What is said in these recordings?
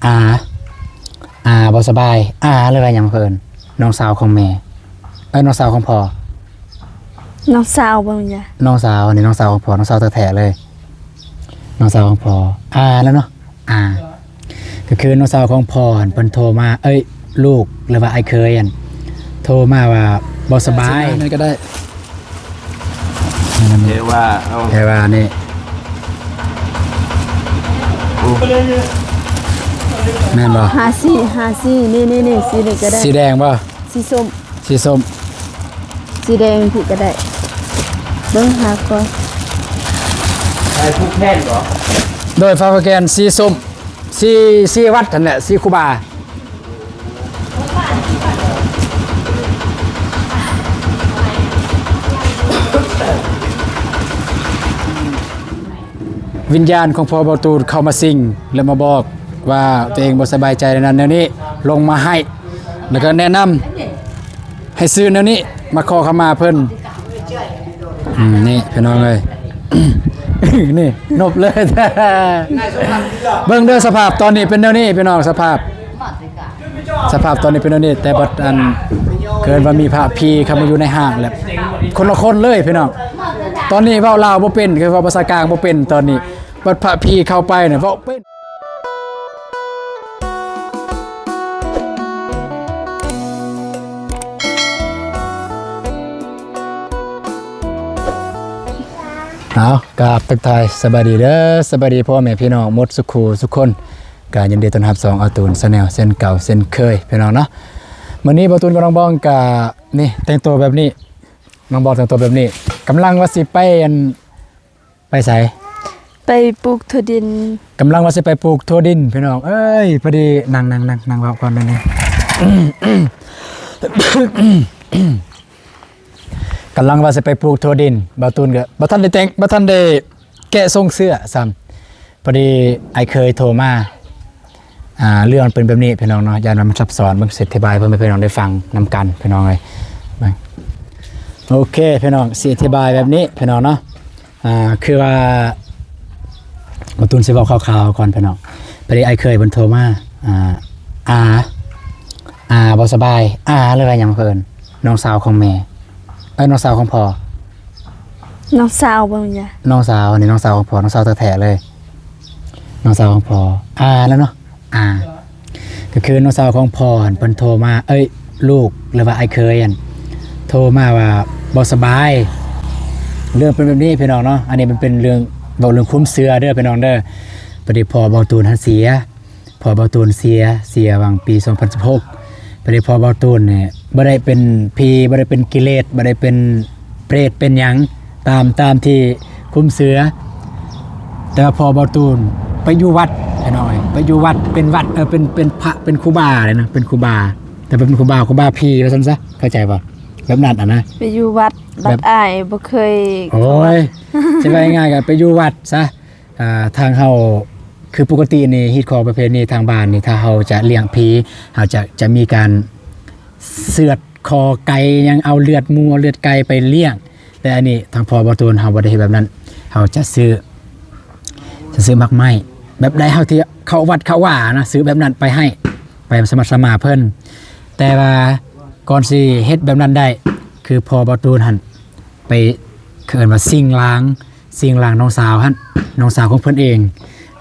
ອາ ອາບໍ່ສະບາຍ ອາ ຫຼືວ່າຫຍັງເພິ່ນ ນ້ອງສາວຂອງແມ່ ເອີ ນ້ອງສາວຂອງພໍ່ ນ້ອງສາວບໍ່ແມ່ນຫຍັງ ນ້ອງສາວ ອັນນີ້ນ້ອງສາວຂອງພໍ່ ນ້ອງສາວແທ້ໆເລີຍ ນ້ອງສາວຂອງພໍ່ ອາແລ້ວເນາະ ອາ ກໍຄືນ້ອງສາວຂອງພໍ່ຫັ້ນ ເພິ່ນໂທມາ ເອີຍ ລູກ ຫຼືວ່າອ້າຍເຂີຍຫັ້ນ ໂທມາວ່າບໍ່ສະບາຍ ແມ່ນກໍໄດ້ ແຕ່ວ່າເອົາ ແຕ່ວ່ານີ້ ແມ່ນບໍ່ ຫາສີ ຫາສີ ນີ້ໆໆ ສີນີ້ກໍໄດ້ ສີແດງບໍ່ ສີສົ້ມ ສີສົ້ມ ສີແດງພີ້ກໍໄດ້ ເບິ່ງຫາກ່ອນ ໃສ່ຜູກແຂນບໍ່ ໂດຍ ຝາກແຂນສີສົ້ມ ສີ ສີວັດຫັ້ນແຫຼະ ສີຄູບາ ວິນຍານຂອງພໍ່ເບົາຕູນເຂົ້າມາສິງ ແລະ ມາບອກວ່າຕົວເອງບໍ່ສະບາຍໃຈແນວນັ້ນແນວນີ້ ລົງມາໃຫ້ ແລ້ວກໍແນະນຳໃຫ້ຊື້ແນວນີ້ ມາຂໍຂະມາເພິ່ນ ອືມ ນີ້ພີ່ນ້ອງເອີຍ ນີ້ນົບເລີຍ ເບິ່ງເດີ ສະພາບຕອນນີ້ເປັນແນວນີ້ພີ່ນ້ອງ ສະພາບ ສະພາບຕອນນີ້ເປັນແນວນີ້ ແຕ່ບັດອັນ ເກີດວ່າມີພະຜີເຂົ້າມາຢູ່ໃນຮ່າງແລ້ວ ຄົນລະຄົນເລີຍພີ່ນ້ອງ ຕອນນີ້ເວົ້າລາວບໍ່ເປັນ ຄືເວົ້າພາສາກາງບໍ່ເປັນ ຕອນນີ້ບັດພະຜີເຂົ້າໄປນະເວົ້າເປັນ ເອົາ ກາບທັກທາຍສະບາຍດີເດີ ສະບາຍດີພໍ່ແມ່ພີ່ນ້ອງໝົດສຸຂູສຸຄົນ ກະຍິນດີຕ້ອນຮັບຊ່ອງອາຕູນແຊນແນວເຊັ່ນເກົ່າເຊັ່ນເຄີຍພີ່ນ້ອງເນາະ ມື້ນີ້ບ່າວຕູນກັບນ້ອງບອງກະ ນີ້ແຕ່ງຕົວແບບນີ້ ນ້ອງບອງແຕ່ງຕົວແບບນີ້ ກຳລັງວ່າຊິໄປອັນ ໄປໃສ ໄປປູກຖົ່ວດິນ ກຳລັງວ່າຊິໄປປູກຖົ່ວດິນພີ່ນ້ອງເອີຍ ພໍດີ ນັ່ງໆໆ ນັ່ງເວົ້າກ່ອນເດີນີ້ ກຳລັງວ່າຊິໄປປູກຖົ່ວດິນ ບ່າວຕູນກໍບໍ່ທັນໄດ້ແຕ່ງ ບໍ່ທັນໄດ້ແກະສົ່ງເສື້ອຊ້ຳ ພໍດີອ້າຍເຂີຍໂທມາ ອ່າ ເລື່ອງມັນເປັນແບບນີ້ພີ່ນ້ອງເນາະ ຢ້ານວ່າມັນຊັບຊ້ອນ ເບິ່ງຊິອະທິບາຍໃຫ້ພໍ່ແມ່ພີ່ນ້ອງໄດ້ຟັງນຳກັນພີ່ນ້ອງເອີຍ ໂອເຄພີ່ນ້ອງ ຊິອະທິບາຍແບບນີ້ພີ່ນ້ອງເນາະ ອ່າ ຄືວ່າ ບ່າວຕູນຊິເວົ້າຄ່າວໆກ່ອນພີ່ນ້ອງ ພໍດີອ້າຍເຂີຍເພິ່ນໂທມາ ອ່າ ອາ ອາບໍ່ສະບາຍ ອາ ຫຼືວ່າຫຍັງເພິ່ນ ນ້ອງສາວຂອງແມ່ ເອີຍ ນ້ອງສາວຂອງພໍ່ ນ້ອງສາວບໍ່ແມ່ນຫຍັງ ນ້ອງສາວ ອັນນີ້ນ້ອງສາວຂອງພໍ່ ນ້ອງສາວແທ້ໆເລີຍ ນ້ອງສາວຂອງພໍ່ ອາແລ້ວເນາະ ອາ ກໍຄືນ້ອງສາວຂອງພໍ່ຫັ້ນ ເພິ່ນໂທມາ ເອີຍ ລູກ ຫຼືວ່າອ້າຍເຂີຍຫັ້ນ ໂທມາວ່າບໍ່ສະບາຍ ເລື່ອງເປັນແບບນີ້ພີ່ນ້ອງເນາະ ອັນນີ້ມັນເປັນເລື່ອງ ເວົ້າເລື່ອງຄວາມເຊື່ອເດີພີ່ນ້ອງເດີ ພໍດີພໍ່ບ່າວຕູນຫັ້ນເສຍ ພໍ່ບ່າວຕູນເສຍ ເສຍຫວ່າງປີສອງພັນສິບຫົກ ພໍດີພໍ່ບ່າວຕູນນີ້ບໍ່ໄດ້ເປັນຜີ ບໍ່ໄດ້ເປັນກິເລດ ບໍ່ໄດ້ເປັນເປດເປັນຫຍັງ ຕາມ ຕາມທີ່ຄວາມເຊື່ອ ແຕ່ວ່າພໍ່ບ່າວຕູນໄປຢູ່ວັດ ໄປຢູ່ວັດ ເປັນວັດ ເອີ ເປັນ ເປັນພະ ເປັນຄູບາເລີຍນະ ເປັນຄູບາ ແຕ່ເປັນຄູບາ ຄູບາຜີວ່າຊັ້ນຊະ ເຂົ້າໃຈບໍ່ ແບບນັ້ນຫັ້ນນະ ໄປຢູ່ວັດ ແບບ ບັດອ້າຍບໍ່ເຄີຍ ໂອ້ຍ ຊິວ່າງ່າຍໆກໍໄປຢູ່ວັດຊະ ອ່າ ທາງເຮົາ ຄືປົກກະຕິນີ້ ຮີດຄອງປະເພນີທາງບ້ານນີ້ ຖ້າເຮົາຈະລ້ຽງຜີ ເຮົາຈະ ຈະມີການເຊືອດຄໍໄກ່ຫຍັງ ເອົາເລືອດໝູ ເອົາເລືອດໄກ່ໄປລ້ຽງ ແຕ່ອັນນີ້ທາງພໍ່ບ່າວຕູນເຮົາບໍ່ໄດ້ເຮັດແບບນັ້ນ ເຮົາຈະຊື້ ຈະຊື້ໝາກໄມ້ ແບບໃດເຮົາທີ່ເຂົ້າວັດເຂົ້າວານະ ຊື້ແບບນັ້ນໄປໃຫ້ ໄປສະໝັດສະໝາເພິ່ນ ແຕ່ວ່າກ່ອນຊິເຮັດແບບນັ້ນໄດ້ ຄືພໍ່ບ່າວຕູນຫັ້ນໄປ ເອີ້ນວ່າສິ່ງລ່າງ ສິ່ງລ່າງນ້ອງສາວຫັ້ນ ນ້ອງສາວຂອງເພິ່ນເອງ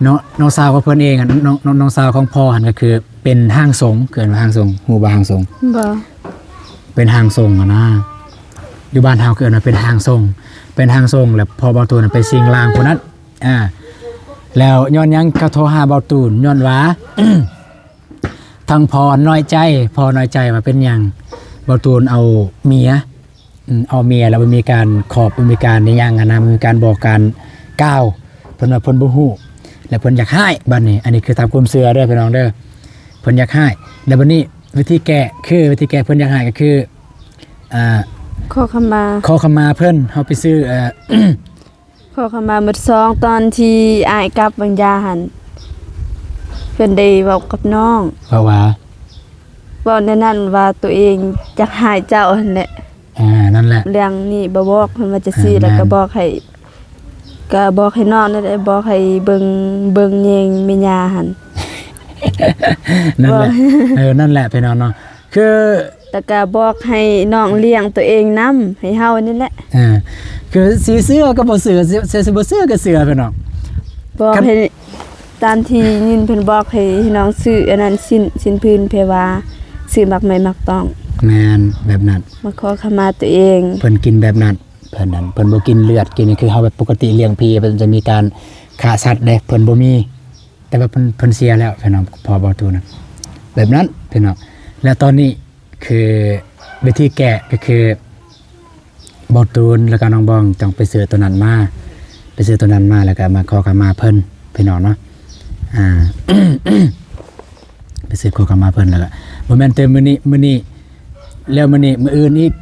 ເນາະ ນ້ອງສາວຂອງເພິ່ນເອງ ນ້ອງ ນ້ອງ ນ້ອງສາວຂອງພໍ່ຫັ້ນ ກໍຄືເປັນຮ່າງຊົງ ເອີ້ນວ່າຮ່າງຊົງ ຮູ້ບໍ່ຮ່າງຊົງ ບໍ່ ເປັນຮ່າງຊົງຫັ້ນນະ ຢູ່ບ້ານເຮົາເອີ້ນວ່າເປັນຮ່າງຊົງ ເປັນຮ່າງຊົງ ແລ້ວພໍ່ບ່າວຕູນໄປສິ່ງລ່າງຜູ້ນັ້ນ ອ່າ ແລ້ວຍ້ອນຫຍັງເຂົາໂທຫາບ່າວຕູນ ຍ້ອນວ່າ ທາງພໍ່ນ້ອຍໃຈ ພໍ່ນ້ອຍໃຈວ່າເປັນຫຍັງບ່າວຕູນເອົາເມຍ ອືມ ເອົາເມຍແລ້ວບໍ່ມີການຂອບ ບໍ່ມີການອີຫຍັງຫັ້ນນະ ບໍ່ມີການບອກການກ່າວ ເພິ່ນວ່າເພິ່ນບໍ່ຮູ້ ແລ້ວເພິ່ນຢາກຮ້າຍ ບັດນີ້ ອັນນີ້ຄືຕາມຄວາມເຊື່ອເດີພີ່ນ້ອງເດີ ເພິ່ນຢາກຮ້າຍ ແລ້ວບັດນີ້ວິທີແກ້ ຄືວິທີແກ້ເພິ່ນຢາກຮ້າຍກໍຄື ອ່າ ຂໍຂະມາ ຂໍຂະມາເພິ່ນ ເຮົາໄປຊື້ ເອີ ຂໍຂະມາໝົດສອງ ຕອນທີ່ອ້າຍກັບວາງຢາຫັ້ນ ເພິ່ນໄດ້ເວົ້າກັບນ້ອງ ເວົ້າວ່າ ເວົ້າແນວນັ້ນວ່າຕົວເອງຢາກຮ້າຍເຈົ້າຫັ້ນແຫຼະ ອ່າ ນັ້ນແຫຼະ ເລື່ອງນີ້ບໍ່ບອກ ເພິ່ນວ່າຈັ່ງຊີ້ ແລ້ວກໍບອກໃຫ້ ກໍບອກໃຫ້ນ້ອງນັ້ນແຫຼະ ບອກໃຫ້ເບິ່ງ ເບິ່ງແຍງແມ່ຍ່າຫັ້ນ ນັ້ນແຫຼະ ເອີ ນັ້ນແຫຼະພີ່ນ້ອງເນາະ ຄື ແລ້ວກໍບອກໃຫ້ນ້ອງລ້ຽງຕົວເອງນຳ ໃຫ້ເຮົານີ້ແຫຼະ ເອີ ຄືຊິເຊື່ອກໍບໍ່ເຊື່ອ ຊິ ຊິບໍ່ເຊື່ອກໍເຊື່ອພີ່ນ້ອງ ບອກໃຫ້ ຕາມທີ່ຍິນເພິ່ນບອກໃຫ້ ໃຫ້ນ້ອງຊື້ອັນນັ້ນ ສິ້ນ ສິ້ນພື້ນ ເພວ່າຊື້ໝາກໄມ້ໝາກຕອງ ແມ່ນ ແບບນັ້ນ ມາຂໍຂະມາຕົວເອງ ເພິ່ນກິນແບບນັ້ນ ເພິ່ນນັ້ນ ເພິ່ນບໍ່ກິນເລືອດ ກິນຄືເຮົາແບບປົກກະຕິລ້ຽງຜີ ເພິ່ນຈະມີການຂ້າສັດເດ້ ເພິ່ນບໍ່ມີ ແຕ່ວ່າເພິ່ນ ເພິ່ນເສຍແລ້ວພີ່ນ້ອງ ພໍ່ເບົາຕູນນະ ແບບນັ້ນພີ່ນ້ອງ ແລ້ວຕອນນີ້ຄືວິທີແກ້ກໍຄື ເບົາຕູນ ແລ້ວກໍນ້ອງບອງຕ້ອງໄປຊື້ຕົວນັ້ນມາ ໄປຊື້ຕົວນັ້ນມາ ແລ້ວກໍມາຂໍຂະມາເພິ່ນພີ່ນ້ອງເນາະ ອ່າ ໄປຊື້ຂໍຂະມາເພິ່ນ ແລ້ວກໍບໍ່ແມ່ນແຕ່ມື້ນີ້ ມື້ນີ້ ແລ້ວມື້ນີ້ ມື້ອື່ນອີກ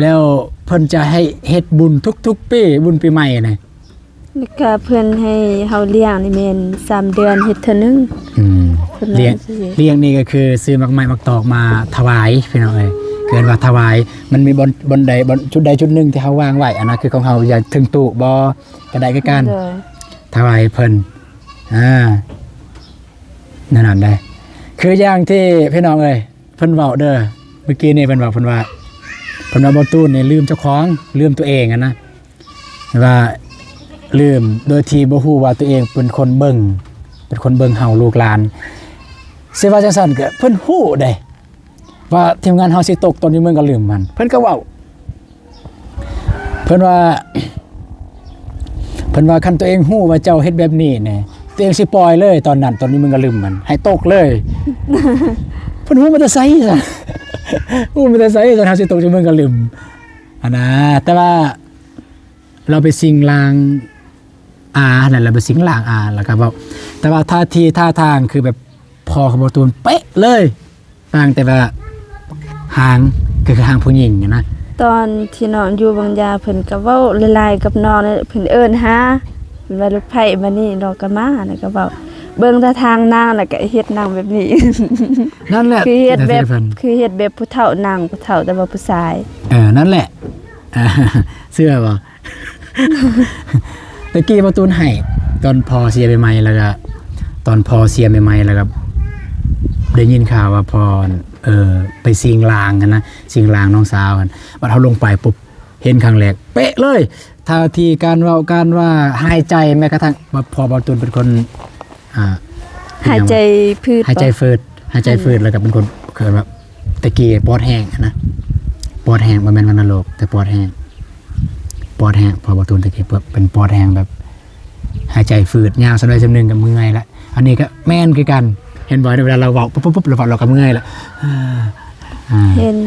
ແລ້ວເພິ່ນຈະໃຫ້ເຮັດບຸນທຸກໆປີ ບຸນປີໃໝ່ນະ ແລ້ວກະເພິ່ນໃຫ້ເຮົາລ້ຽງນີ້ແມ່ນສາມເດືອນເຮັດເທື່ອໜຶ່ງ ອືມ ເພິ່ນວ່າຈັ່ງຊີ້ ລ້ຽງນີ້ກໍຄືຊື້ໝາກໄມ້ໝາກຕອກມາຖວາຍພີ່ນ້ອງເອີຍ ເອີ້ນວ່າຖວາຍ ມັນມີບ່ອນ ບ່ອນໃດ ບ່ອນ ຈຸດໃດຈຸດໜຶ່ງທີ່ເຮົາວາງໄວ້ ອັນນັ້ນຄືຂອງເຮົາ ຢ່າງເທິງຕູ້ບໍ່ ກໍໄດ້ຄືກັນ ໂດຍ ຖວາຍເພິ່ນ ອ່າ ແນວນັ້ນເດ້ ຄືຢ່າງທີ່ພີ່ນ້ອງເອີຍ ເພິ່ນເວົ້າເດີ ເມື່ອກີ້ນີ້ເພິ່ນເວົ້າ ເພິ່ນວ່າ ເພິ່ນວ່າບໍ່ຕູນນີ້ລືມເຈົ້າຂອງ ລືມຕົວເອງຫັ້ນນະ ວ່າລືມໂດຍທີ່ບໍ່ຮູ້ວ່າຕົວເອງເປັນຄົນເບິ່ງ ເປັນຄົນເບິ່ງເຮົາລູກຫຼານ ຊິວ່າຈັ່ງຊັ້ນກໍເພິ່ນຮູ້ເດ້ ວ່າທີມງານເຮົາຊິຕົກຕອນຢູ່ເມືອງກະລຶມຫັ້ນ ເພິ່ນກໍເວົ້າ ເພິ່ນວ່າ ເພິ່ນວ່າ ຄັນຕົວເອງຮູ້ວ່າເຈົ້າເຮັດແບບນີ້ນີ້ ຕົວເອງຊິປ່ອຍເລີຍຕອນນັ້ນ ຕອນຢູ່ເມືອງກະລຶມຫັ້ນ ໃຫ້ຕົກເລີຍ ເພິ່ນຮູ້ມາແຕ່ໃສຊັ້ນ ຮູ້ມາແຕ່ໃສຊັ້ນ ເຮົາຊິຕົກຢູ່ເມືອງກະລຶມຫັ້ນນາ ແຕ່ວ່າ ລາວໄປສິ່ງລ່າງອາຫັ້ນແຫຼະ ລາວໄປສິ່ງລ່າງອາ ແລ້ວກໍເວົ້າ ແຕ່ວ່າທ່າທີທ່າທາງຄືແບບພໍ່ຂອງບໍ່ຕູນເປະເລີຍ ຕ່າງແຕ່ວ່າຫາງ ກໍຄືຫາງຜູ້ຍິງຫັ້ນນະ ຕອນທີ່ນ້ອງຢູ່ບາງຢາ ເພິ່ນກໍເວົ້າຫຼາຍໆກັບນ້ອງ ເພິ່ນເອີ້ນຫາ ເພິ່ນວ່າ ລູກໃພ້ມານີ້ ນ້ອງກໍມາ ແລ້ວກໍເວົ້າ ເບິ່ງທ່າທາງນາງ ແລ້ວກໍເຮັດນາງແບບນີ້ ນັ້ນແຫຼະ ຄືເຮັດແບບ ຄືເຮັດແບບຜູ້ເຖົ້ານາງ ຜູ້ເຖົ້າ ແຕ່ວ່າຜູ້ຊາຍ ເອີ ນັ້ນແຫຼະ ເຊື່ອບໍ່? ແຕ່ກີ້ບໍ່ຕູນໄຫ້ ຕອນພໍ່ເສຍໃໝ່ໆ ແລ້ວກະ ຕອນພໍ່ເສຍໃໝ່ໆ ແລ້ວກະໄດ້ຍິນຂ່າວວ່າພໍ່ ເອີ ໄປສິ່ງລ່າງຫັ້ນນະ ສິ່ງລ່າງນ້ອງສາວຫັ້ນ ບັດເຮົາລົງໄປປຸບ ເຫັນຄັ້ງແລກເປະເລີຍ ທ່າທີ ການເວົ້າ ການວ່າ ຫາຍໃຈ ແມ້ກະທັ່ງວ່າພໍ່ບໍ່ຕູນເປັນຄົນ ອ່າ ຫາຍໃຈຝືດ ຫາຍໃຈຝືດ ຫາຍໃຈຝືດ ແລ້ວກໍເປັນຄົນ ເອີ້ນວ່າ ແຕ່ກີ້ປອດແຫ້ງນະ ປອດແຫ້ງ ບໍ່ແມ່ນວັນນະໂລກ ແຕ່ປອດແຫ້ງ ປອດແຫ້ງ ພໍ່ບໍ່ຕູນແຕ່ກີ້ເປັນປອດແຫ້ງ ແບບຫາຍໃຈຝືດ ຍາວສ່ຳໃດສ່ຳໜຶ່ງກໍເມື່ອຍລະ ອັນນີ້ກໍແມ່ນຄືກັນ ເຫັນບໍ່ ເວລາລາວເວົ້າປຸບໆ ລາວເວົ້າ ລາວກໍເມື່ອຍລະ ອ່າ ເຫັນ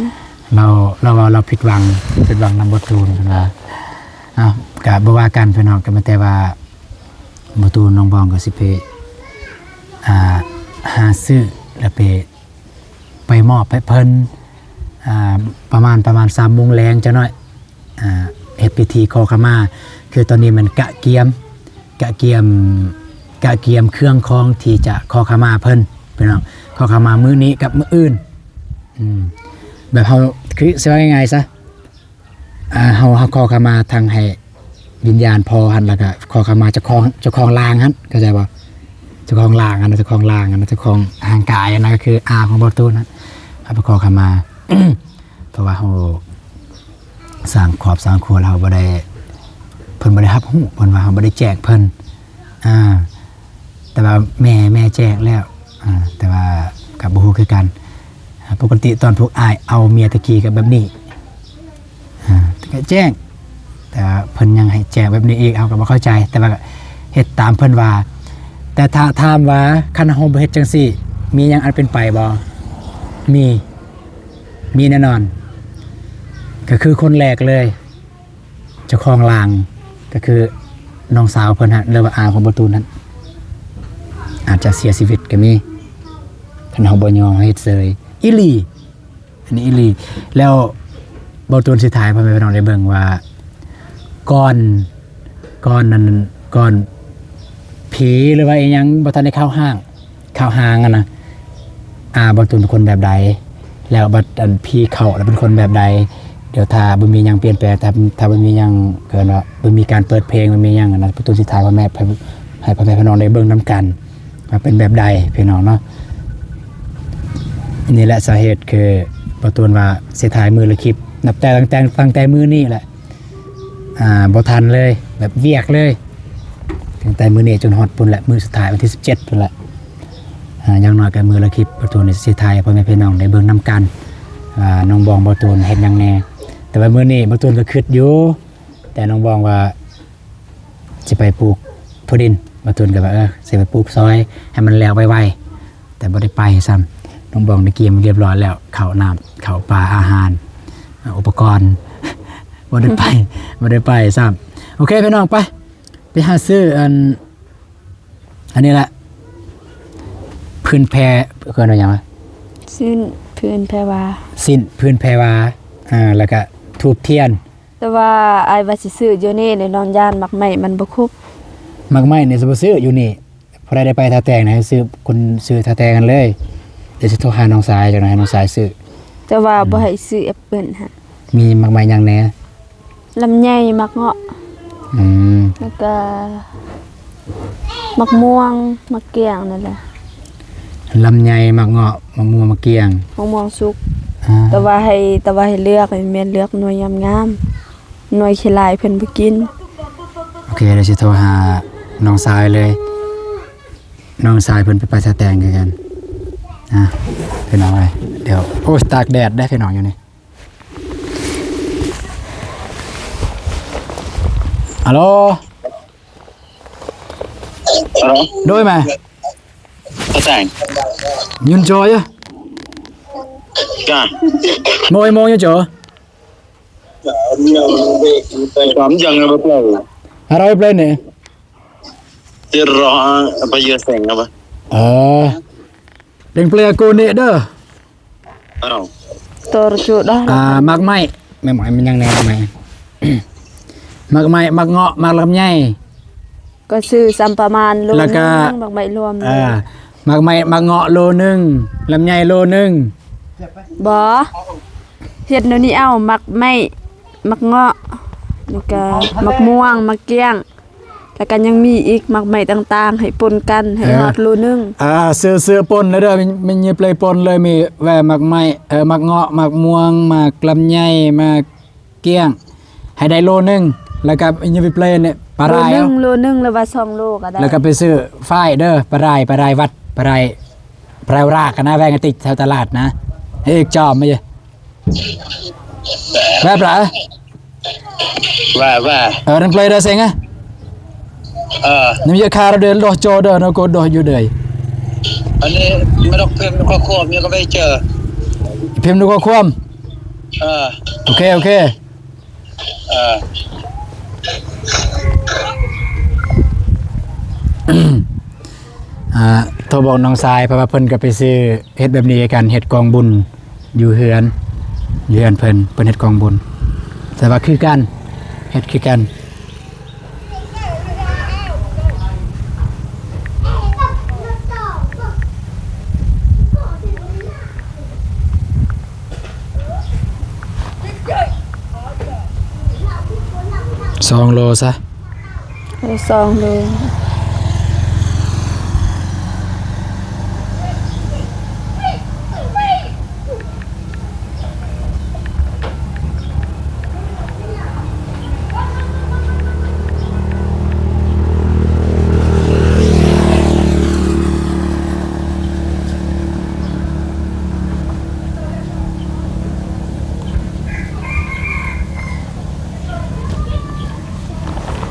ລາວ ລາວເວົ້າ ລາວຜິດຫວັງ ຜິດຫວັງນຳບໍ່ຕູນ ເພິ່ນວ່າ ເອົ້າ ກະບໍ່ວ່າກັນພີ່ນ້ອງ ກໍມີແຕ່ວ່າ ບໍ່ຕູນ ນ້ອງບອງກໍຊິໄປ ອ່າ ຫາຊື້ ແລ້ວໄປ ໄປມອບໃຫ້ເພິ່ນ ອ່າ ປະມານ ປະມານສາມໂມງແລງຈັກໜ້ອຍ ອ່າ ເຮັດພິທີຂໍຂະມາ ຄືຕອນນີ້ແມ່ນກະກຽມ ກະກຽມ ກະກຽມເຄື່ອງຂອງທີ່ຈະຂໍຂະມາເພິ່ນ ພີ່ນ້ອງ ຂໍຂະມາມື້ນີ້ກັບມື້ອື່ນ ອືມ ແບບເຮົາ ຄື ຊິວ່າງ່າຍໆຊະ ອ່າ ເຮົາ ເຮົາຂໍຂະມາທັງໃຫ້ວິນຍານພໍ່ຫັ້ນ ແລ້ວກະຂໍຂະມາເຈົ້າຂອງ ເຈົ້າຂອງລ່າງຫັ້ນ ເຂົ້າໃຈບໍ່? ເຈົ້າຂອງລ່າງຫັ້ນນະ ເຈົ້າຂອງລ່າງຫັ້ນນະ ເຈົ້າຂອງຮ່າງກາຍຫັ້ນນະ ກໍຄືອາຂອງບໍ່ຕູນຫັ້ນ ເຮົາໄປຂໍຂະມາ ເພາະວ່າເຮົາສ້າງຄອບສ້າງຄົວແລ້ວ ເຮົາບໍ່ໄດ້ ເພິ່ນບໍ່ໄດ້ຮັບຮູ້ ເພິ່ນວ່າເຮົາບໍ່ໄດ້ແຈ້ງເພິ່ນ ອ່າ ແຕ່ວ່າແມ່ ແມ່ແຈ້ງແລ້ວ ອ່າ ແຕ່ວ່າກໍບໍ່ຮູ້ຄືກັນ ອ່າ ປົກກະຕິຕອນພວກອ້າຍເອົາເມຍແຕ່ກີ້ກໍແບບນີ້ ອ່າ ກໍແຈ້ງ ແຕ່ວ່າເພິ່ນຍັງໃຫ້ແຈ້ງແບບນີ້ອີກ ເຮົາກໍບໍ່ເຂົ້າໃຈ ແຕ່ວ່າກໍເຮັດຕາມເພິ່ນວ່າ ແຕ່ຖ້າຖາມວ່າ ຄັນເຮົາບໍ່ເຮັດຈັ່ງຊີ້ ມີຫຍັງອັນເປັນໄປບໍ່? ມີ ມີແນ່ນອນ ກໍຄືຄົນແລກເລີຍ ເຈົ້າຂອງລ່າງ ກໍຄືນ້ອງສາວເພິ່ນຫັ້ນ ຫຼືວ່າອາຂອງບໍ່ຕູນຫັ້ນ ອາດຈະເສຍຊີວິດກໍມີ ຄັນເຮົາບໍ່ຍອມ ເຮົາເຮັດເສີຍ ອີ່ຫຼີ ອັນນີ້ອີ່ຫຼີ ແລ້ວບໍ່ຕູນຊິຖ່າຍໃຫ້ພໍ່ແມ່ພີ່ນ້ອງໄດ້ເບິ່ງວ່າ ກ່ອນ ກ່ອນນັ້ນ ກ່ອນຜີ ຫຼືວ່າອີ່ຫຍັງບໍ່ທັນໄດ້ເຂົ້າຮ່າງ ເຂົ້າຮ່າງຫັ້ນນະ ອາ ບໍ່ຕູນເປັນຄົນແບບໃດ ແລ້ວບັດອັນຜີເຂົ້າແລ້ວເປັນຄົນແບບໃດ ດຽວຖ້າບໍ່ມີຫຍັງປ່ຽນແປງ ຖ້າ ຖ້າບໍ່ມີຫຍັງ ເອີ້ນວ່າບໍ່ມີການເປີດເພງ ບໍ່ມີຫຍັງຫັ້ນນະ ບໍ່ຕູນຊິຖ່າຍໃຫ້ພໍ່ແມ່ ໃຫ້ພໍ່ແມ່ພີ່ນ້ອງໄດ້ເບິ່ງນຳກັນ ວ່າເປັນແບບໃດພີ່ນ້ອງເນາະ. ນີ້ແຫຼະສາເຫດຄືບ່າວຕູນວ່າຊິຖ່າຍມື້ລະຄລິບ ນັບແຕ່ ຕັ້ງແຕ່ ຕັ້ງແຕ່ມື້ນີ້ແຫຼະ ອ່າ ບໍ່ທັນເລີຍ ແບບວຽກເລີຍ ຕັ້ງແຕ່ມື້ນີ້ຈົນຮອດພຸ້ນແຫຼະ ມື້ສຸດທ້າຍວັນທີສິບເຈັດພຸ້ນແຫຼະ. ອ່າ ຢ່າງໜ້ອຍກໍມື້ລະຄລິບ ບ່າວຕູນຊິຖ່າຍໃຫ້ພໍ່ແມ່ພີ່ນ້ອງໄດ້ເບິ່ງນຳກັນ ວ່ານ້ອງບອງບ່າວຕູນເຮັດຫຍັງແດ່. ແຕ່ວ່າມື້ນີ້ບ່າວຕູນກໍຄິດຢູ່ ແຕ່ນ້ອງບອງວ່າຊິໄປປູກຖົ່ວດິນ ບ່າວຕູນກໍວ່າ ເອີ ຊິໄປປູກຊອຍໃຫ້ມັນແລ້ວໄວໆ ແຕ່ບໍ່ໄດ້ໄປຊ້ຳ. ນ້ອງບອງໄດ້ກຽມຮຽບຮ້ອຍແລ້ວ ເຂົ້ານ້ຳ ເຂົ້າປາ ອາຫານ ອຸປະກອນ ບໍ່ໄດ້ໄປ ບໍ່ໄດ້ໄປຊ້ຳ. ໂອເຄພີ່ນ້ອງ ໄປ ໄປຫາຊື້ອັນ ອັນນີ້ແຫຼະ ພື້ນແພ ເອີ້ນວ່າຫຍັງວະ? ສິ້ນ ພື້ນແພວາ ສິ້ນ ພື້ນແພວາ ອ່າ ແລ້ວກະທູບທຽນ. ແຕ່ວ່າອ້າຍວ່າຊິຊື້ຢູ່ນີ້ແຫຼະ ນ້ອງຢ້ານໝາກໄມ້ມັນບໍ່ຄົບ. ໝາກໄມ້ນີ້ຊິບໍ່ຊື້ຢູ່ນີ້ ຜູ້ໃດໄດ້ໄປທ່າແຕງນະ ຊື້ຄົນຊື້ທ່າແຕງກັນເລີຍ. ດຽວຊິໂທຫານ້ອງຊາຍຈັກໜ່ອຍ ໃຫ້ນ້ອງຊາຍຊື້. ແຕ່ວ່າ ອືມ ບໍ່ໃຫ້ຊື້ແອັບເປິ້ນຫັ້ນ. ມີໝາກໄມ້ຫຍັງແດ່? ລຳໄຍ ໝາກເງາະ ອືມ ແລ້ວກະໝາກມ່ວງ ໝາກກ້ຽງນັ້ນແຫຼະ. ລຳໄຍ ໝາກເງາະ ໝາກມ່ວງ ໝາກກ້ຽງ ໝາກມ່ວງສຸກ. ອ່າ ແຕ່ວ່າໃຫ້ ແຕ່ວ່າໃຫ້ເລືອກ ໃຫ້ແມ່ນເລືອກໜ່ວຍງາມໆ ໜ່ວຍຂີ້ລ້າຍເພິ່ນບໍ່ກິນ. ໂອເຄ ດຽວຊິໂທຫານ້ອງຊາຍເລີຍ ນ້ອງຊາຍເພິ່ນໄປປາສະແຕງຄືກັນ. ອ່າ ພີ່ນ້ອງເອີຍ ດຽວ ໂອ້ຍ ຕາກແດດເດ້ພີ່ນ້ອງຢູ່ນີ້. ອາໂລ ອາໂລ ໂດຍແມ່ ກະແຕງ ຍືນຈໍຢູ່ ຈ້າ ໂມຍໂມຍຢູ່ຈໍ ກຳຍັງໄປເປີດ ອາໂລ ໄປເປີດນີ້ ເຈັດຮ້ອຍ ໄປເຍອະແສງ ເອີ ເປັນເປລໂກເນເດີ. ເອົາ ໂຕຣະຈູດອ ອ່າ ໝາກໄມ້ ແມ່ນໝາກໄມ້ ມັນຍັງແນ່ ໝາກໄມ້ ໝາກໄມ້ ໝາກເງາະ ໝາກລຳໄຍ ກໍຊື້ສ່ຳປະມານໂລ ແລ້ວກໍ ໜຶ່ງ ໝາກໄມ້ລວມ ເອີ ໝາກໄມ້ ໝາກເງາະໂລໜຶ່ງ ລຳໄຍໂລໜຶ່ງ. ບໍ່ ເຮັດແນວນີ້ເອົາ ໝາກໄມ້ ໝາກເງາະ ແລ້ວກໍໝາກມ່ວງ ໝາກກ້ຽງ ແລ້ວກໍຍັງມີອີກໝາກໄມ້ຕ່າງໆ ໃຫ້ປົນກັນ ໃຫ້ ເອີ ຮອດໂລໜຶ່ງ. ອ່າ ຊື້ ຊື້ປົນເລີຍເດີ ມີ ມີເຍເປລປົນເລີຍ ມີແວ່ໝາກໄມ້ ເອີ ໝາກເງາະ ໝາກມ່ວງ ໝາກລຳໄຍ ໝາກກ້ຽງ ໃຫ້ໄດ້ໂລໜຶ່ງ ແລ້ວກໍມີເຍເປລນີ້ປາຣາຍ ໂລໜຶ່ງ ເອົາ ໂລໜຶ່ງ ຫຼືວ່າສອງໂລກໍໄດ້ ແລ້ວກໍໄປຊື້ຝ້າຍເດີ ປາຣາຍ ປາຣາຍວັດ ປາຣາຍ ປາຣາຍຣາກນະ ແວ່ງກະຕິກແຖວຕະຫຼາດນະ ເອກຈອມມາເຍ ແວ່ປາ ແວ່ ແວ່ ເອີ ນັ້ນເປລເດີເຊັງອະ ເອີ ນັ້ນເຍຄາເດີ ໂດໂຈເດີ ນະໂກໂດຢູ່ເດີ ອັນນີ້ ມາດອກພິມຂໍ້ຄວາມນີ້ກໍໄປເຈີ ພິມຂໍ້ຄວາມ ເອີ ໂອເຄ ໂອເຄ ເອີ ອ່າ ໂທບອກນ້ອງຊາຍ ເພາະວ່າເພິ່ນກໍໄປຊື້ ເຮັດແບບນີ້ຄືກັນ ເຮັດກອງບຸນຢູ່ເຮືອນ ຢູ່ເຮືອນເພິ່ນ ເພິ່ນເຮັດກອງບຸນ ແຕ່ວ່າຄືກັນ ເຮັດຄືກັນ. ສອງໂລຊະ ເອີ ສອງໂລ.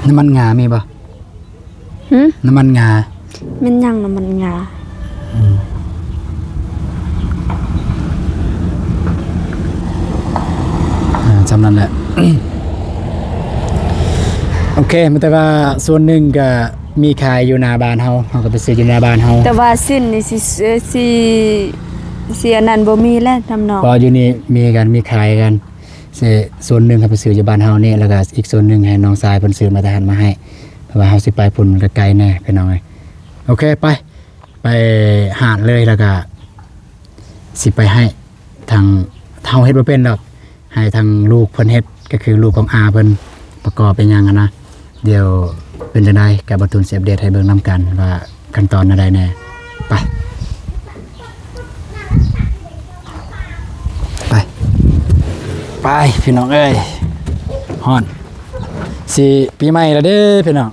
ນ້ຳມັນງາມີບໍ່? ຫື? ນ້ຳມັນງາ. ແມ່ນຫຍັງນ້ຳມັນງາ? ອືມ ອ່າ ຊ່ຳນັ້ນແຫຼະ. ໂອເຄ ມີແຕ່ວ່າສ່ວນໜຶ່ງກະມີຂາຍຢູ່ໜ້າບ້ານເຮົາ ເຮົາກໍໄປຊື້ຢູ່ໜ້າບ້ານເຮົາ. ແຕ່ວ່າສິ້ນນີ້ຊິ ຊິ ຊິອັນນັ້ນບໍ່ມີແລ້ວນຳເນາະ. ບໍ່ ຢູ່ນີ້ມີກັນ ມີຂາຍກັນ. ເສ ສ່ວນໜຶ່ງໃຫ້ໄປຊື້ຢູ່ບ້ານເຮົານີ້ ແລ້ວກໍອີກສ່ວນໜຶ່ງໃຫ້ນ້ອງຊາຍເພິ່ນຊື້ມາແຕ່ຫັ້ນມາໃຫ້ ເພາະວ່າເຮົາຊິໄປພຸ້ນມັນກໍໄກແດ່ພີ່ນ້ອງເອີຍ. ໂອເຄ ໄປ ໄປຮ້ານເລີຍ ແລ້ວກໍຊິໄປໃຫ້ທາງ ເຮົາເຮັດບໍ່ເປັນດອກ ໃຫ້ທາງລູກເພິ່ນເຮັດ ກໍຄືລູກຂອງອາເພິ່ນປະກອບເປັນຫຍັງຫັ້ນນະ. ດຽວເປັນຈັ່ງໃດກໍບ່າວຕູນຊິອັບເດດໃຫ້ເບິ່ງນຳກັນວ່າຂັ້ນຕອນແນວໃດແດ່. ໄປ ໄປ ໄປ ພີ່ນ້ອງເອີຍ ຮ້ອນ ຊິປີໃໝ່ແລ້ວເດ້ພີ່ນ້ອງ.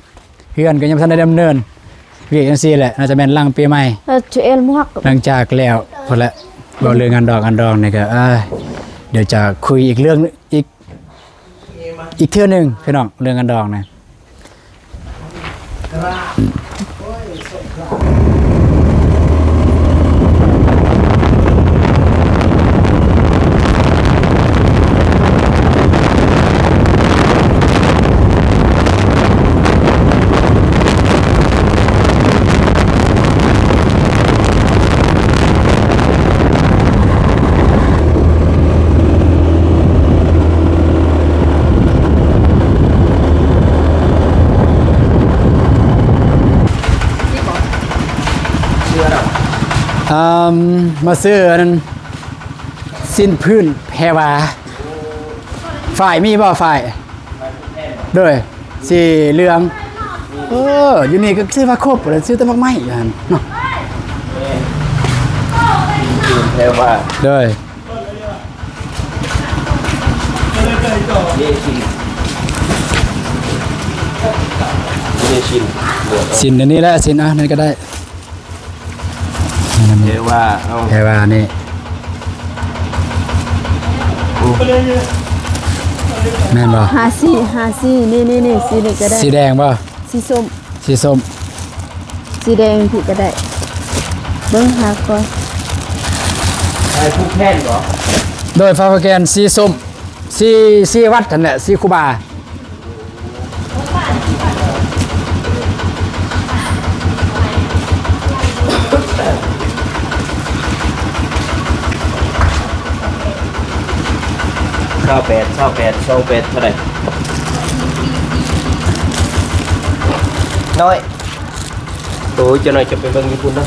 ເຮືອນກໍຍັງບໍ່ທັນໄດ້ດຳເນີນ ວຽກຈັ່ງຊີ້ແຫຼະ ໜ້າຈະແມ່ນຫຼັງປີໃໝ່ ເອີ ຈຸເອລໝວກ ຫຼັງຈາກແລ້ວພຸ້ນແຫຼະ. ເວົ້າເລື່ອງງານດອງ ງານດອງນີ້ກໍ ເອີ ດຽວຈະຄຸຍອີກເລື່ອງ ອີກ ອີກເທື່ອໜຶ່ງພີ່ນ້ອງ ເລື່ອງງານດອງນະ. ອາ ມາຊື້ອັນນັ້ນ ສິ້ນພື້ນແພວາ ຝ້າຍມີບໍ່? ຝ້າຍ ໂດຍ ສີເຫຼືອງ. ເອີ ຢູ່ນີ້ກໍຊື້ວ່າຄົບແລ້ວ ຊື້ແຕ່ໝາກໄມ້ຢູ່ຫັ້ນເນາະ ແພວາ ໂດຍ. ສິ້ນອັນນີ້ແຫຼະ ສິ້ນ ອ່າ ນັ້ນກໍໄດ້ ແພວາ ເອົາ ແພວານີ້ ໂອ້ ແມ່ນບໍ່? ຫາສີ ຫາສີ ນີ້ ນີ້ ນີ້ ສີນີ້ກໍໄດ້ ສີແດງບໍ່? ສີສົ້ມ ສີສົ້ມ ສີແດງພຸ້ນກໍໄດ້ ເບິ່ງຫາກ່ອນ. ຝ້າຍຜູກແຂນບໍ່? ໂດຍ ຝ້າຍຜູກແຂນ ສີສົ້ມ ສີ ສີວັດຫັ້ນແຫຼະ ສີຄູບາ. ຊາວແປດ ຊາວແປດ ຊາວແປດ ເທົ່າໃດ? ນ້ອຍ ໂອ້ຍ ເຈົ້ານ້ອຍຈະໄປເບິ່ງຢູ່ພຸ້ນເນາະ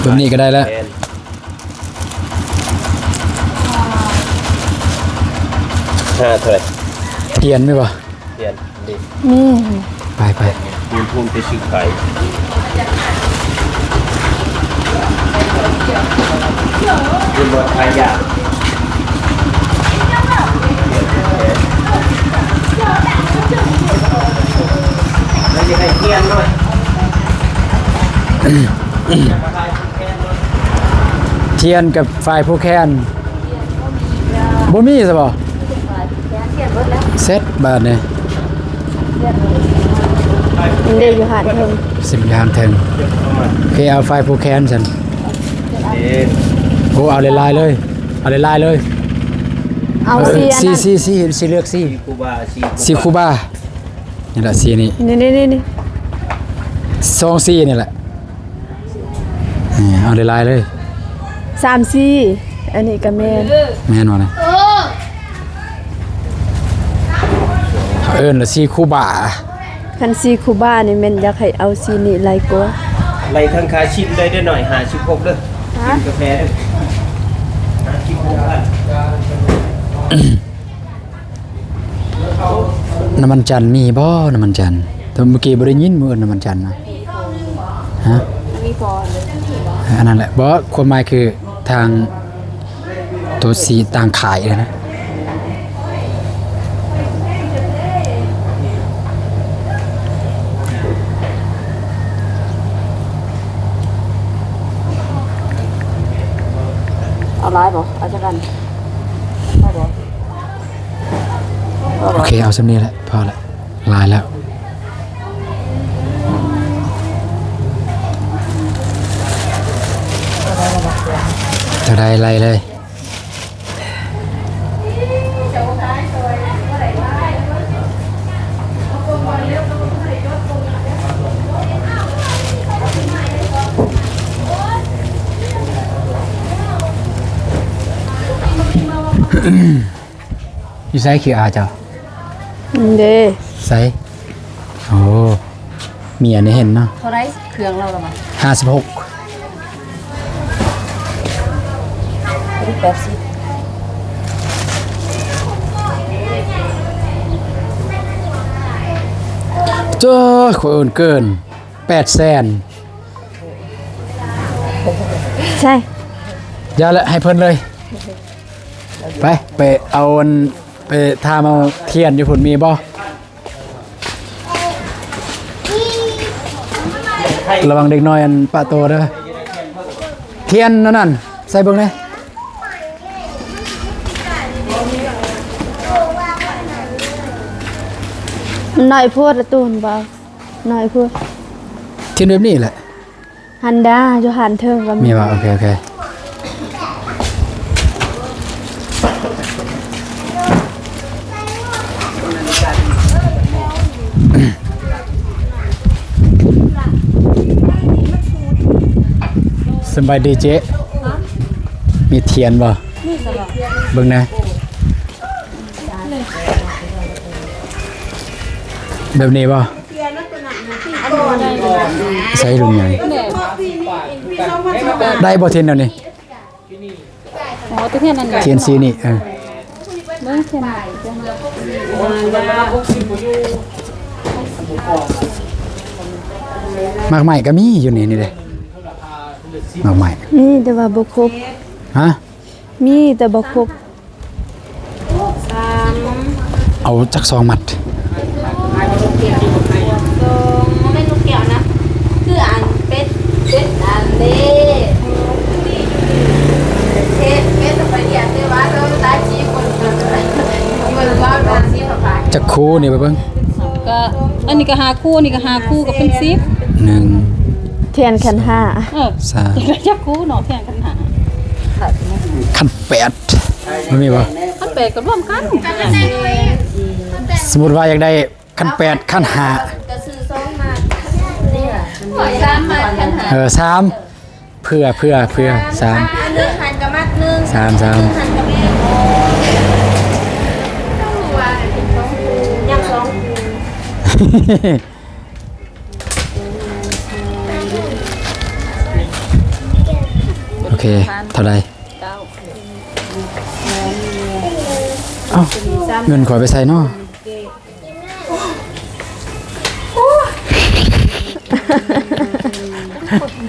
ເບິ່ງນີ້ກໍໄດ້ແລ້ວ ແມ່ນ ຫ້າ ເທົ່າໃດ? ທຽນມີບໍ່? ທຽນ ນີ້ ມີ ໄປ ໄປ ພຸ້ນ ພຸ້ນໄປຊື້ຂາຍ ເຫັນບໍ່? ຂາຍຢາ ແລ້ວຊິໃຫ້ທຽນໜ້ອຍ. ທຽນກັບຝ້າຍຜູກແຂນ ບໍ່ມີຊະບໍ່? ເສັດບາດນີ້ ມັນເດ້ຢູ່ຮ້ານເທິງ ຊິຢູ່ຮ້ານເທິງ ໂອເຄ ເອົາຝ້າຍຜູກແຂນຊັ້ນ ໂອ້ ເອົາຫຼາຍໆເລີຍ ເອົາຫຼາຍໆເລີຍ ເອົາ ເອີ ສີ ສີ ສີ ສີ ເລືອກສີ ຄູບາ ສີ ສີຄູບາ ນີ້ລະ ສີນີ້ ນີ້ ນີ້ ນີ້ ນີ້ ສອງສີນີ້ແຫຼະ ເອີ ເອົາຫຼາຍໆເລີຍ ສາມສີ ອັນນີ້ກໍແມ່ນ ແມ່ນບໍ່ນະ ເອີ້ນວ່າສີຄູບາ ຄັນສີຄູບານີ້ແມ່ນຢາກໃຫ້ເອົາສີນີ້ຫຼາຍກວ່າ ໄລ່ທັງຄ່າຊິນໄດ້ເດີ້ ໜ້ອຍ ຫ້າສິບຫົກເດີ້ ຫະ? ກິນກາແຟເດີ້ ຫ້າສິບຫົກພັນ. ນ້ຳມັນຈັນມີບໍ່? ນ້ຳມັນຈັນ ແຕ່ເມື່ອກີ້ບໍ່ໄດ້ຍິນ ມື້ອື່ນນ້ຳມັນຈັນນະ ຮະ? ມີບໍ່? ອັນນັ້ນແຫຼະ ບໍ່ ຄວາມໝາຍຄືທາງໂຕສີຕ່າງຂາຍນະ. ເອົາຫຼາຍບໍ່? ເອົາຈັກອັນ? ພໍບໍ່? ໂອເຄ ເອົາສ່ຳນີ້ແຫຼະ ພໍລະ ຫຼາຍແລ້ວ ເທົ່າໃດໄລ່ເລີຍ. ຢູ່ໃສຄິວອາເຈົ້າ? ເດ້ ໃສ? ໂອ້ ມີອັນນີ້ເຫັນເນາະ. ເທົ່າໃດ? ເຄື່ອງລາວລະຫວາ? ຫ້າສິບຫົກ ແປດສິບ ໂອ້ຍ ຂ້ອຍໂອນເກີນ ແປດແສນ. ໃຊ່ ຢ່າແຫຼະ ໃຫ້ເພິ່ນເລີຍ. ໄປ ໄປເອົາອັນ ໄປຖາມເອົາທຽນຢູ່ພຸ້ນມີບໍ່? ລະວັງເດັກນ້ອຍອັນປະໂຕເດີ. ທຽນນັ້ນ ໃສ່ເບິ່ງແດ່. ມັນນ້ອຍໂພດ ລະຕູນບໍ່ ນ້ອຍໂພດ. ທຽນແບບນີ້ແຫຼະ. ຫັ້ນດາ ຢູ່ຫັ້ນເທິງກໍມີ ມີວ່າ. ໂອເຄ ໂອເຄ. ສະບາຍດີເຈ້. ມີທຽນບໍ່? ເບິ່ງແດ່. ແບບນີ້ບໍ່? ໃສ່ລຸ້ນໃຫຍ່ ໄດ້ບໍ່ທຽນແນວນີ້? ອໍ ຕະທຽນອັນນີ້ ທຽນສີນີ້. ເອີ ເບິ່ງທຽນ ໝາກໄມ້ກໍມີຢູ່ນີ້ ນີ້ເດ້ ໝາກໄມ້. ມີແຕ່ວ່າບໍ່ຄົບ. ຮະ? ມີແຕ່ບໍ່ຄົບ. ເອົາຈັກສອງມັດ. ບໍ່ແມ່ນນົກແກ້ວນະ ຄືອັນເປັດ ເປັດອັນເດ້ ເປັດ ເປັດໄປດຽວ ແຕ່ວ່າເຮົາຕາຍສີ່ຄົນ ເບິ່ງວ່າເປັນສີຟ້າ. ຈັກຄູ່ນີ້ ໄປເບິ່ງ. ກະອັນນີ້ກະຫ້າຄູ່ ນີ້ກະຫ້າຄູ່ ກະເປັນສິບ. ໜຶ່ງ ທຽນຂັນຫ້າ. ເອີ ສາມ ຈັກຄູ່ເນາະ ທຽນຂັນຫ້າ. ຂັນແປດ ມັນມີບໍ່? ຂັນແປດກໍລວມກັນ. ສົມມຸດວ່າຢາກໄດ້ຂັນແປດ ຂັນຫ້າ ກະຊື້ສອງມາ. ໂອ້ຍ ສາມມາ ຂັນຫ້າ. ເອີ ສາມ ເພື່ອ ເພື່ອ ເພື່ອ ສາມ ອັນໜຶ່ງຫັ້ນກະມັດໜຶ່ງ ສາມ ສາມ ອັນໜຶ່ງຫັ້ນກະແມ່ນ ຍັງສອງຄູ່ ໂອເຄ ເທົ່າໃດ? ເກົ້າ. ເອົ້າ ເງິນຂ້ອຍໄປໃສເນາະ?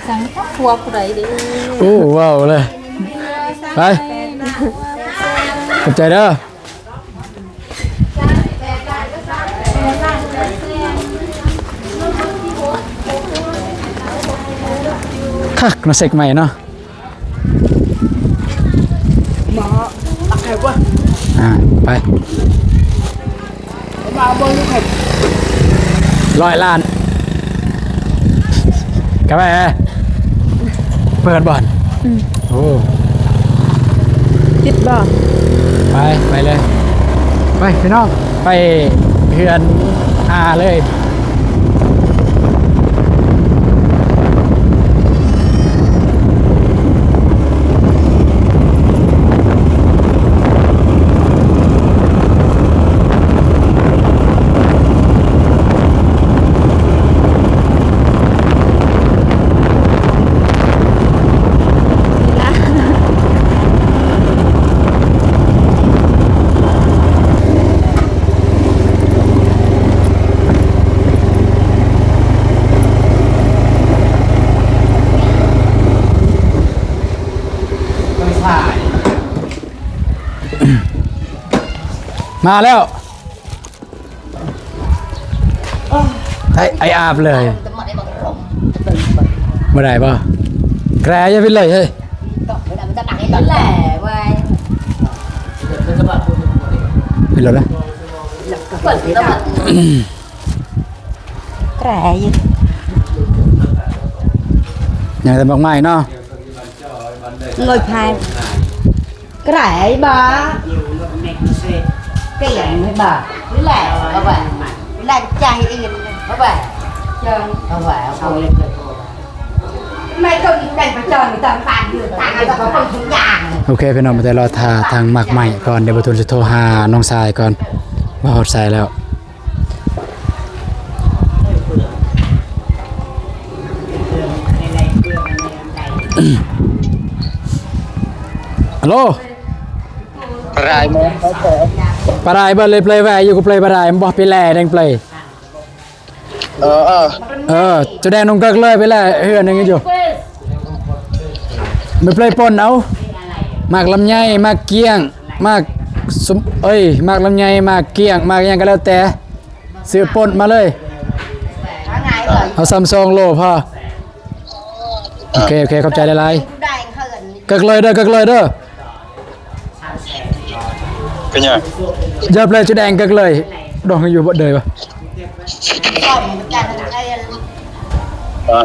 ສັງຄົວຜູ້ໃດເດ້? ໂອ້ ເວົ້າເລີຍ ໄປ ຂອບໃຈເດີ. ຄັກເນາະ ເຊັກໃໝ່ເນາະ. ອ່າ ໄປ ຮ້ອຍລ້ານ ກະໄປ ເປີດບ່ອນ. ອືມ ໂອ້ ຕິດບໍ່? ໄປ ໄປເລີຍ ໄປພີ່ນ້ອງ ໄປເຮືອນອາເລີຍ. ມາແລ້ວ ໄອ້ ໄອ້ອາບເລີຍ ບໍ່ໄດ້ບໍ່? ແກຢ່າໄປເລີຍເຮີ້ຍ ເປັນແລ້ວນະ. ແກຢູ່ ຍັງແຕ່ໝາກໄມ້ເນາະ ເງີຍພາຍ ກະໄດ້ບໍ່? ກຽງບໍ່? ນີ້ແຫຼະ ເອົາໄວ້ ແລກໃຈອີກ ເອົາໄວ້ ເຈີ ເອົາໄວ້ ເອົາໄວ້. ໂອເຄ ພີ່ນ້ອງ ມາແຕ່ລໍຖ້າທາງໝາກໄມ້ກ່ອນ ດຽວບໍ່ທຸນຊິໂທຫານ້ອງຊາຍກ່ອນ ວ່າຮອດໃສແລ້ວ. ຮັລໂຫຼ ປາໄດ້ບໍ່? ປາໄດ້ເບິດເລີຍ ເປລແວຢູ່ ກູເປລປາໄດ້ ມັນບໍ່ເປແລແດງເປລ. ເອີ ເອີ ເອີ ຈະແດງນົງເກີກເລີຍ ເປແລເຮືອນຍັງຢູ່. ໄປເລີຍ ປົ່ນເອົາ ໝາກລຳໄຍ ໝາກກ້ຽງ ໝາກສຸມ ເອີຍ ໝາກລຳໄຍ ໝາກກ້ຽງ ໝາກຫຍັງກໍແລ້ວແຕ່ ຊື້ປົ່ນມາເລີຍ. ເອົາສ່ຳສອງໂລພໍ. ໂອເຄ ໂອເຄ ຂອບໃຈຫຼາຍໆ. ເກີກເລີຍເດີ ເກີກເລີຍເດີ. ເປັນຫຍັງ? ຢ່າແປ ຈຸດແດງເກີກເລີຍ. ດອກຢູ່ບໍ່ເດີວະ? ອ່າ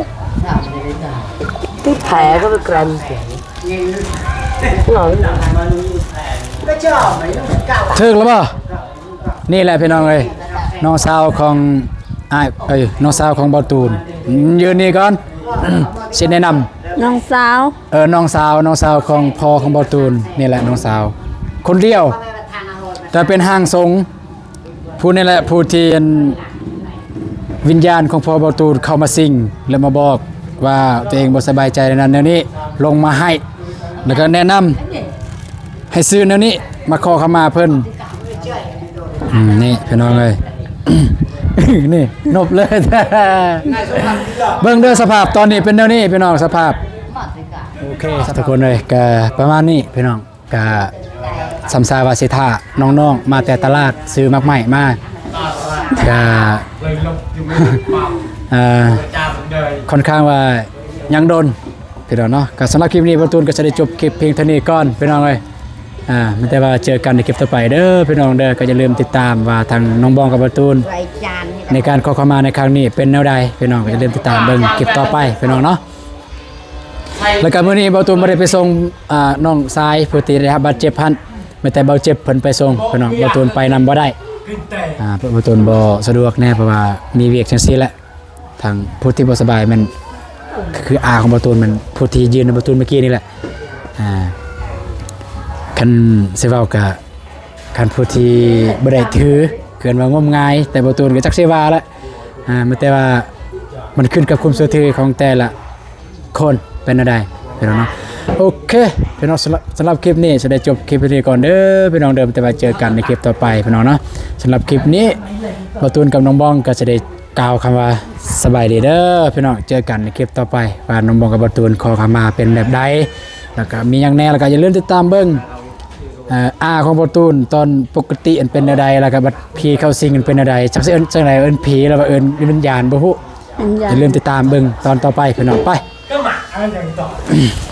Ti pæ, come grandi. ຖືກແລ້ວບໍ່? ນີ້ແຫຼະພີ່ນ້ອງເອີຍ ນ້ອງສາວຂອງອ້າຍ ເອີຍ ນ້ອງສາວຂອງບ່າວຕູນ. ອືມ ຢືນນີ້ກ່ອນ ຊິແນະນຳ ນ້ອງສາວ ເອີ ນ້ອງສາວ ນ້ອງສາວຂອງພໍ່ຂອງບ່າວຕູນ. ນີ້ແຫຼະນ້ອງສາວຄົນດຽວ ແຕ່ເປັນຮ່າງຊົງ. ຜູ້ນີ້ແຫຼະຜູ້ທີ່ອັນ ວິນຍານຂອງພໍ່ບ່າວຕູນເຂົ້າມາສິງ ແລະ ມາບອກວ່າຕົວເອງບໍ່ສະບາຍໃຈແນວນັ້ນແນວນີ້ ລົງມາໃຫ້ ແລ້ວກໍແນະນຳໃຫ້ຊື້ແນວນີ້ ມາຂໍຂະມາເພິ່ນ. ອືມ ນີ້ພີ່ນ້ອງເອີຍ ນີ້ນົບເລີຍ. ເບິ່ງເດີ ສະພາບຕອນນີ້ເປັນແນວນີ້ພີ່ນ້ອງ ສະພາບ. ໂອເຄ ທຸກຄົນເອີຍ ກໍປະມານນີ້ພີ່ນ້ອງ. ກະສ່ຳຊາວ່າຊິຖ້ານ້ອງໆມາແຕ່ຕະຫຼາດຊື້ໝາກໄມ້ມາ ກະ ເອີ ຂ້ອນຂ້າງວ່າຍັງດົນພີ່ນ້ອງເນາະ. ກະສຳລັບຄລິບນີ້ ບ່າວຕູນກໍຈະໄດ້ຈົບຄລິບພຽງເທົ່ານີ້ກ່ອນພີ່ນ້ອງເອີຍ. ອາ ມີແຕ່ວ່າເຈີກັນໃນຄລິບຕໍ່ໄປເດີພີ່ນ້ອງເດີ. ກໍຢ່າລືມຕິດຕາມວ່າທາງນ້ອງບອງກັບບ່າວຕູນ ໃນການຂໍຂະມາໃນຄັ້ງນີ້ເປັນແນວໃດພີ່ນ້ອງ ກໍຢ່າລືມຕິດຕາມເບິ່ງຄລິບຕໍ່ໄປພີ່ນ້ອງເນາະ. ແລ້ວກໍມື້ນີ້ບ່າວຕູນບໍ່ໄດ້ໄປສົ່ງ ອ່າ ນ້ອງຊາຍຜູ້ທີ່ໄດ້ຮັບບາດເຈັບຫັ້ນ ມີແຕ່ບ່າວເຈັບເພິ່ນໄປສົ່ງພີ່ນ້ອງ. ບ່າວຕູນໄປນຳບໍ່ໄດ້ ອ່າ ບ່າວຕູນບໍ່ສະດວກແດ່ ເພາະວ່າມີວຽກຈັ່ງຊີ້ແຫຼະ. ທາງຜູ້ທີ່ບໍ່ສະບາຍແມ່ນ ຄືອາຂອງບ່າວຕູນ ແມ່ນຜູ້ທີ່ຢືນນຳບ່າວຕູນເມື່ອກີ້ນີ້ແຫຼະ. ອ່າ ຄັນຊິເວົ້າກະ ຄັນຜູ້ທີ່ບໍ່ໄດ້ຖື ເອີ້ນວ່າງົມງາຍ ແຕ່ບ່າວຕູນກໍຈັກຊິວ່າລະ. ອ່າ ມີແຕ່ວ່າມັນຂຶ້ນກັບຄວາມເຊື່ອຖືຂອງແຕ່ລະຄົນເປັນແນວໃດພີ່ນ້ອງເນາະ. ໂອເຄພີ່ນ້ອງ ສຳລັບ ສຳລັບຄລິບນີ້ ຈະໄດ້ຈົບຄລິບນີ້ກ່ອນເດີພີ່ນ້ອງເດີ. ແຕ່ວ່າເຈີກັນໃນຄລິບຕໍ່ໄປພີ່ນ້ອງເນາະ. ສຳລັບຄລິບນີ້ ບ່າວຕູນກັບນ້ອງບອງກໍຈະໄດ້ກ່າວຄຳວ່າສະບາຍດີເດີພີ່ນ້ອງ. ເຈີກັນໃນຄລິບຕໍ່ໄປ ວ່ານ້ອງບອງກັບບ່າວຕູນຂໍຂະມາເປັນແບບໃດ ແລ້ວກໍມີຫຍັງແດ່ ແລ້ວກໍຢ່າລືມຕິດຕາມເບິ່ງ ເອີ ອາຂອງບ່າວຕູນຕອນປົກກະຕິອັນເປັນແນວໃດ ແລ້ວກໍບັດຜີເຂົ້າສິງອັນເປັນແນວໃດ ຈັກຊິເອີ້ນຈັ່ງໃດ ເອີ້ນຜີ ຫຼືວ່າເອີ້ນວິນຍານ ບໍ່ຮູ້. ຢ່າລືມຕິດຕາມເບິ່ງຕອນຕໍ່ໄປພີ່ນ້ອງ. ໄປ ກໍມາອັນຫຍັງຕໍ່.